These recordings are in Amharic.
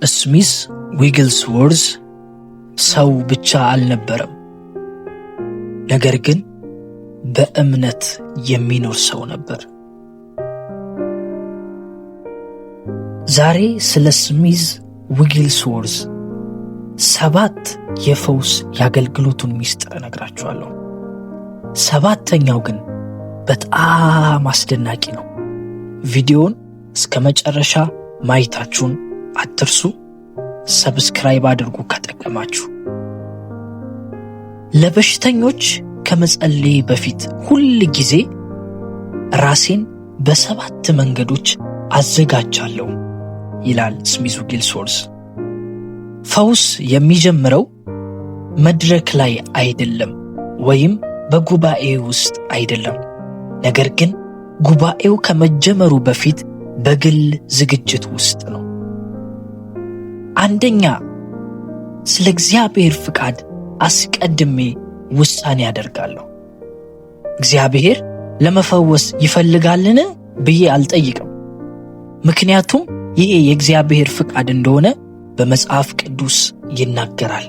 ስሚዝ ዊግልስዎርዝ ሰው ብቻ አልነበረም፣ ነገር ግን በእምነት የሚኖር ሰው ነበር። ዛሬ ስለ ስሚዝ ዊግልስዎርዝ 7 የፈውስ የአገልግሎቱን ሚስጥር እነግራችኋለሁ። 7ኛው ግን በጣም አስደናቂ ነው። ቪዲዮውን እስከ መጨረሻ ማየታችሁን አትርሱ። Subscribe አድርጉ ከጠቀማችሁ። ለበሽተኞች ከመጸለይ በፊት ሁል ጊዜ ራሴን በ7 መንገዶች አዘጋጃለሁ ይላል ስሚዝ ዊግልስዎርዝ። ፈውስ የሚጀምረው መድረክ ላይ አይደለም ወይም በጉባኤ ውስጥ አይደለም፣ ነገር ግን ጉባኤው ከመጀመሩ በፊት በግል ዝግጅት ውስጥ ነው። አንደኛ፣ ስለ እግዚአብሔር ፍቃድ አስቀድሜ ውሳኔ አደርጋለሁ። እግዚአብሔር ለመፈወስ ይፈልጋልን ብዬ አልጠይቅም፣ ምክንያቱም ይሄ የእግዚአብሔር ፍቃድ እንደሆነ በመጽሐፍ ቅዱስ ይናገራል።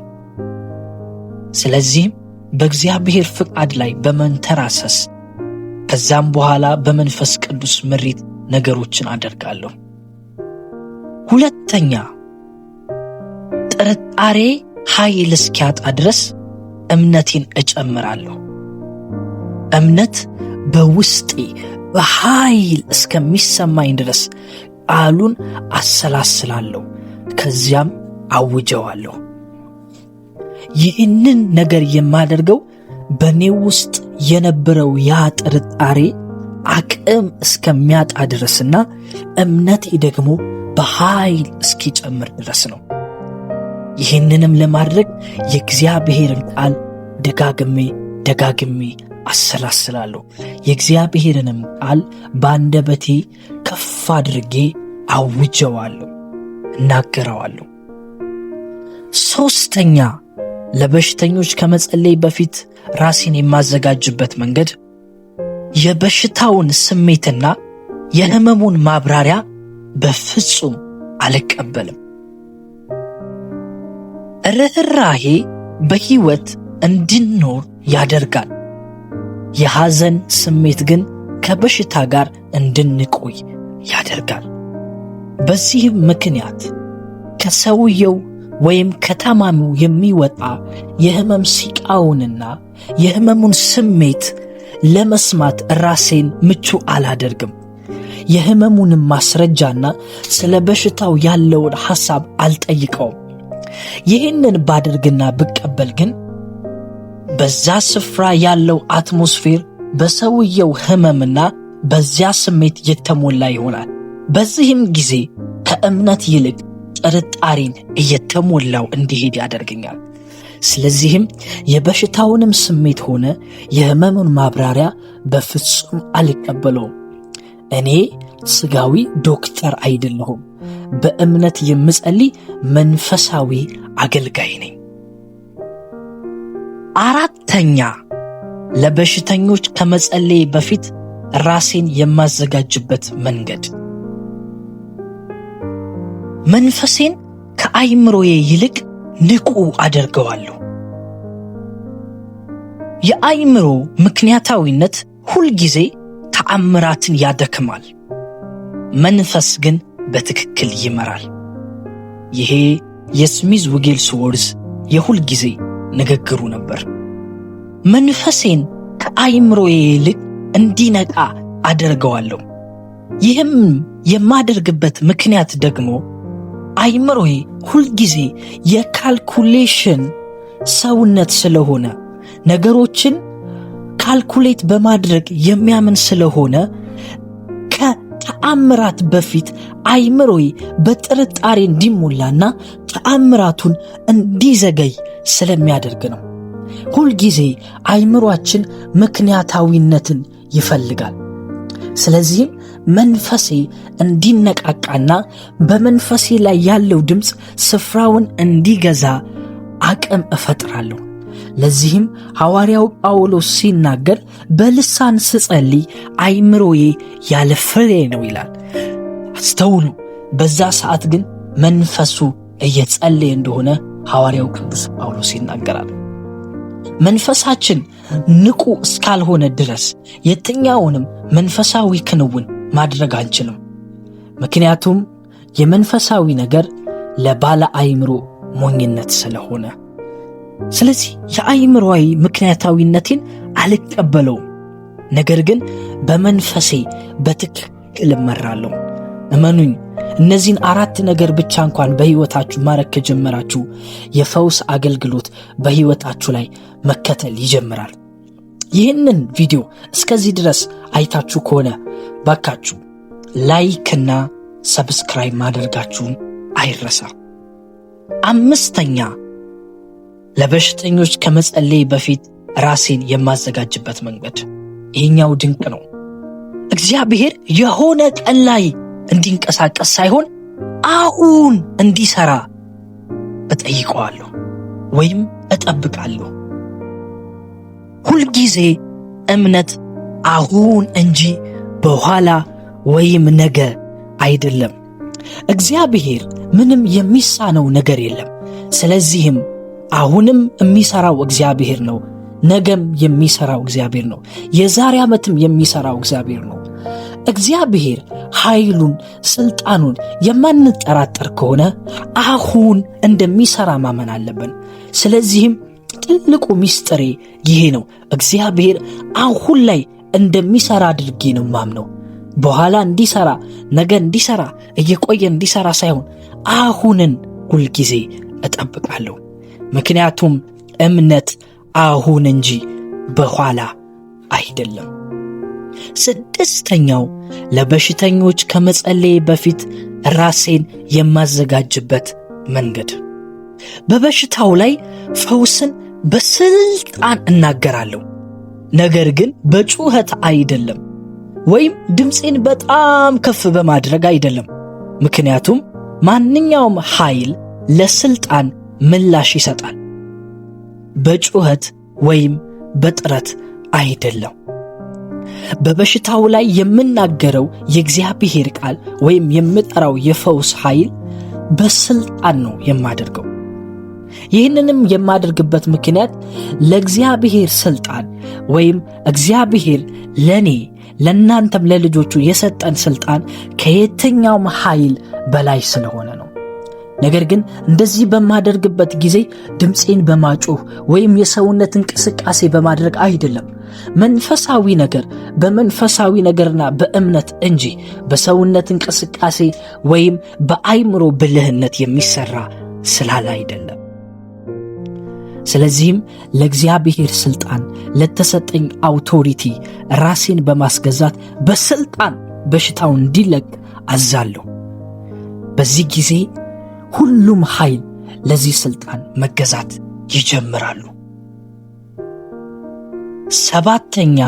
ስለዚህም በእግዚአብሔር ፍቃድ ላይ በመንተራሰስ ከዛም በኋላ በመንፈስ ቅዱስ ምሪት ነገሮችን አደርጋለሁ። ሁለተኛ፣ ጥርጣሬ ኃይል እስኪያጣ ድረስ እምነቴን እጨምራለሁ። እምነት በውስጤ በኃይል እስከሚሰማኝ ድረስ ቃሉን አሰላስላለሁ፣ ከዚያም አውጀዋለሁ። ይህንን ነገር የማደርገው በእኔ ውስጥ የነበረው ያ ጥርጣሬ አቅም እስከሚያጣ ድረስና እምነቴ ደግሞ በኃይል እስኪጨምር ድረስ ነው። ይህንንም ለማድረግ የእግዚአብሔርን ቃል ደጋግሜ ደጋግሜ አሰላስላለሁ። የእግዚአብሔርንም ቃል በአንደበቴ ከፍ አድርጌ አውጀዋለሁ፣ እናገረዋለሁ። ሶስተኛ፣ ለበሽተኞች ከመጸለይ በፊት ራሴን የማዘጋጅበት መንገድ የበሽታውን ስሜትና የህመሙን ማብራሪያ በፍጹም አልቀበልም። ርህራሄ በህይወት እንድንኖር ያደርጋል። የሐዘን ስሜት ግን ከበሽታ ጋር እንድንቆይ ያደርጋል። በዚህም ምክንያት ከሰውየው ወይም ከታማሚው የሚወጣ የህመም ሲቃውንና የህመሙን ስሜት ለመስማት ራሴን ምቹ አላደርግም። የህመሙንም ማስረጃና ስለ በሽታው ያለውን ሐሳብ አልጠይቀውም። ይህንን ባደርግና ብቀበል ግን በዛ ስፍራ ያለው atmosphere በሰውየው ህመምና በዚያ ስሜት የተሞላ ይሆናል። በዚህም ጊዜ ከእምነት ይልቅ ጥርጣሬን እየተሞላው እንዲሄድ ያደርገኛል። ስለዚህም የበሽታውንም ስሜት ሆነ የህመሙን ማብራሪያ በፍጹም አልቀበለውም። እኔ ስጋዊ ዶክተር አይደለሁም። በእምነት የምጸልይ መንፈሳዊ አገልጋይ ነኝ። አራተኛ፣ ለበሽተኞች ከመጸለይ በፊት ራሴን የማዘጋጅበት መንገድ መንፈሴን ከአይምሮዬ ይልቅ ንቁ አደርገዋለሁ። የአይምሮ ምክንያታዊነት ሁልጊዜ ተአምራትን ያደክማል፣ መንፈስ ግን በትክክል ይመራል። ይሄ የስሚዝ ዊግልስዎርዝ የሁልጊዜ ንግግሩ ነበር። መንፈሴን ከአይምሮዬ ይልቅ እንዲነቃ አደርገዋለሁ። ይህም የማደርግበት ምክንያት ደግሞ አይምሮዬ ሁልጊዜ የ calculation ሰውነት ስለሆነ፣ ነገሮችን calculate በማድረግ የሚያምን ስለሆነ ከተአምራት በፊት አይምሮዬ በጥርጣሬ እንዲሞላና ተአምራቱን እንዲዘገይ ስለሚያደርግ ነው። ሁልጊዜ አይምሮአችን ምክንያታዊነትን ይፈልጋል። ስለዚህም መንፈሴ እንዲነቃቃና በመንፈሴ ላይ ያለው ድምፅ ስፍራውን እንዲገዛ አቅም እፈጥራለሁ። ለዚህም ሐዋርያው ጳውሎስ ሲናገር በልሳን ስጸልይ አይምሮዬ ያለ ፍሬ ነው ይላል። አስተውሉ። በዛ ሰዓት ግን መንፈሱ እየጸለየ እንደሆነ ሐዋርያው ቅዱስ ጳውሎስ ይናገራል። መንፈሳችን ንቁ እስካልሆነ ድረስ የትኛውንም መንፈሳዊ ክንውን ማድረግ አንችልም። ምክንያቱም የመንፈሳዊ ነገር ለባለ አእምሮ ሞኝነት ስለሆነ። ስለዚህ የአእምሮዊ ምክንያታዊነቴን አልቀበለውም፣ ነገር ግን በመንፈሴ በትክክል እመራለሁ። እመኑኝ፣ እነዚህን 4 ነገር ብቻ እንኳን በሕይወታችሁ ማድረግ ከጀመራችሁ የፈውስ አገልግሎት በሕይወታችሁ ላይ መከተል ይጀምራል። ይህንን ቪዲዮ እስከዚህ ድረስ አይታችሁ ከሆነ ባካችሁ like እና subscribe ማድረጋችሁን አይረሳ። 5ኛ፣ ለበሽተኞች ከመጸለይ በፊት ራሴን የማዘጋጅበት መንገድ። ይሄኛው ድንቅ ነው። እግዚአብሔር የሆነ ቀን ላይ እንዲንቀሳቀስ ሳይሆን አሁን እንዲሰራ እጠይቀዋለሁ ወይም እጠብቃለሁ። ሁልጊዜ እምነት አሁን እንጂ በኋላ ወይም ነገ አይደለም። እግዚአብሔር ምንም የሚሳነው ነገር የለም። ስለዚህም አሁንም የሚሰራው እግዚአብሔር ነው። ነገም የሚሰራው እግዚአብሔር ነው። የዛሬ ዓመትም የሚሰራው እግዚአብሔር ነው። እግዚአብሔር ኃይሉን፣ ስልጣኑን የማንጠራጠር ከሆነ አሁን እንደሚሰራ ማመን አለብን። ስለዚህም ትልቁ ሚስጥሬ ይሄ ነው። እግዚአብሔር አሁን ላይ እንደሚሰራ አድርጌ ነው ማምነው። በኋላ እንዲሰራ፣ ነገ እንዲሰራ፣ እየቆየ እንዲሰራ ሳይሆን አሁንን ሁልጊዜ እጠብቃለሁ። ምክንያቱም እምነት አሁን እንጂ በኋላ አይደለም። 6ኛው ለበሽተኞች ከመጸለይ በፊት ራሴን የማዘጋጅበት መንገድ። በበሽታው ላይ ፈውስን በስልጣን እናገራለሁ፣ ነገር ግን በጩኸት አይደለም፣ ወይም ድምፄን በጣም ከፍ በማድረግ አይደለም። ምክንያቱም ማንኛውም ኃይል ለስልጣን ምላሽ ይሰጣል፣ በጩኸት ወይም በጥረት አይደለም። በበሽታው ላይ የምናገረው የእግዚአብሔር ቃል ወይም የምጠራው የፈውስ ኃይል በስልጣን ነው የማደርገው። ይህንንም የማደርግበት ምክንያት ለእግዚአብሔር ስልጣን ወይም እግዚአብሔር ለኔ ለእናንተም ለልጆቹ የሰጠን ስልጣን ከየትኛውም ኃይል በላይ ስለሆነ ነው። ነገር ግን እንደዚህ በማደርግበት ጊዜ ድምፄን በማጮህ ወይም የሰውነት እንቅስቃሴ በማድረግ አይደለም። መንፈሳዊ ነገር በመንፈሳዊ ነገርና በእምነት እንጂ በሰውነት እንቅስቃሴ ወይም በአይምሮ ብልህነት የሚሰራ ስላለ አይደለም። ስለዚህም ለእግዚአብሔር ስልጣን ለተሰጠኝ አውቶሪቲ ራሴን በማስገዛት በስልጣን በሽታው እንዲለቅ አዛለሁ። በዚህ ጊዜ ሁሉም ኃይል ለዚህ ስልጣን መገዛት ይጀምራሉ። 7ኛ፣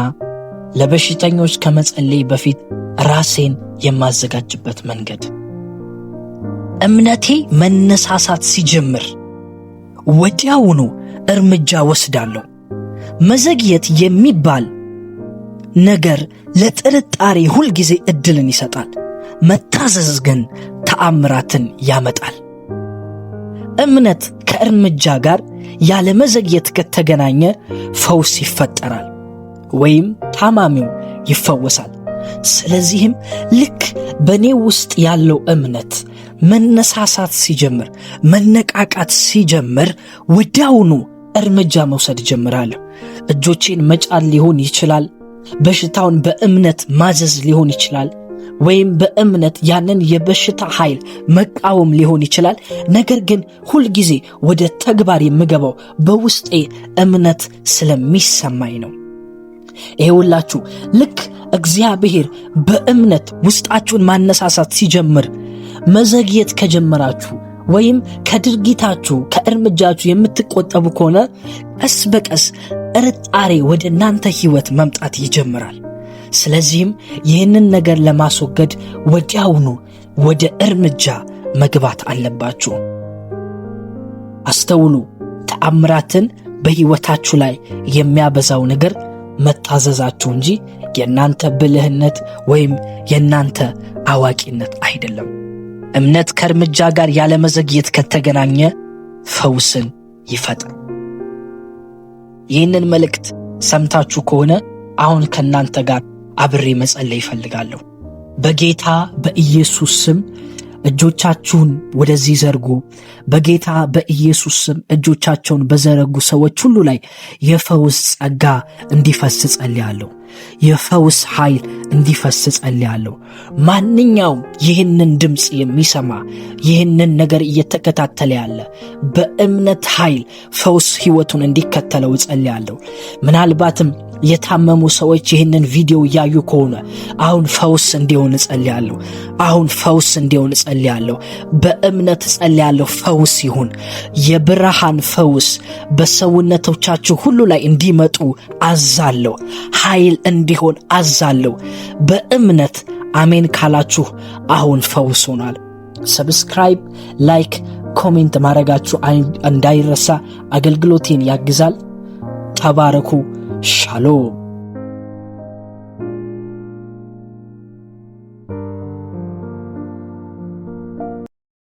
ለበሽተኞች ከመጸለይ በፊት ራሴን የማዘጋጅበት መንገድ። እምነቴ መነሳሳት ሲጀምር ወዲያውኑ እርምጃ ወስዳለሁ። መዘግየት የሚባል ነገር ለጥርጣሬ ሁልጊዜ እድልን ይሰጣል። መታዘዝ ግን ተአምራትን ያመጣል። እምነት ከእርምጃ ጋር ያለ መዘግየት ከተገናኘ ፈውስ ይፈጠራል ወይም ታማሚው ይፈወሳል። ስለዚህም ልክ በእኔ ውስጥ ያለው እምነት መነሳሳት ሲጀምር፣ መነቃቃት ሲጀምር ወዲያውኑ እርምጃ መውሰድ እጀምራለሁ። እጆቼን መጫን ሊሆን ይችላል። በሽታውን በእምነት ማዘዝ ሊሆን ይችላል። ወይም በእምነት ያንን የበሽታ ኃይል መቃወም ሊሆን ይችላል። ነገር ግን ሁልጊዜ ወደ ተግባር የምገባው በውስጤ እምነት ስለሚሰማኝ ነው። ይኸውላችሁ ልክ እግዚአብሔር በእምነት ውስጣችሁን ማነሳሳት ሲጀምር መዘግየት ከጀመራችሁ ወይም ከድርጊታችሁ ከእርምጃችሁ የምትቆጠቡ ከሆነ ቀስ በቀስ ጥርጣሬ ወደ እናንተ ሕይወት መምጣት ይጀምራል። ስለዚህም ይህንን ነገር ለማስወገድ ወዲያውኑ ወደ እርምጃ መግባት አለባችሁ። አስተውሉ፣ ተአምራትን በሕይወታችሁ ላይ የሚያበዛው ነገር መታዘዛችሁ እንጂ የእናንተ ብልህነት ወይም የእናንተ አዋቂነት አይደለም። እምነት ከእርምጃ ጋር ያለመዘግየት ከተገናኘ ፈውስን ይፈጥራል። ይህንን መልእክት ሰምታችሁ ከሆነ አሁን ከእናንተ ጋር አብሬ መጸለይ እፈልጋለሁ። በጌታ በኢየሱስ ስም እጆቻችሁን ወደዚህ ዘርጉ። በጌታ በኢየሱስ ስም እጆቻቸውን በዘረጉ ሰዎች ሁሉ ላይ የፈውስ ጸጋ እንዲፈስ ጸልያለሁ። የፈውስ ኃይል እንዲፈስ ጸልያለሁ። ማንኛውም ይህንን ድምፅ የሚሰማ፣ ይህንን ነገር እየተከታተለ ያለ በእምነት ኃይል ፈውስ ሕይወቱን እንዲከተለው እጸልያለሁ። ምናልባትም የታመሙ ሰዎች ይህንን ቪዲዮ እያዩ ከሆነ አሁን ፈውስ እንዲሆን እጸልያለሁ። አሁን ፈውስ እንዲሆን እጸልያለሁ። በእምነት እጸልያለሁ። ፈውስ ይሁን። የብርሃን ፈውስ በሰውነቶቻችሁ ሁሉ ላይ እንዲመጡ አዛለሁ። ኃይል እንዲሆን አዛለሁ። በእምነት አሜን ካላችሁ አሁን ፈውስ ሆኗል። Subscribe፣ like፣ comment ማድረጋችሁ እንዳይረሳ፣ አገልግሎቴን ያግዛል። ተባረኩ። ሻሎም።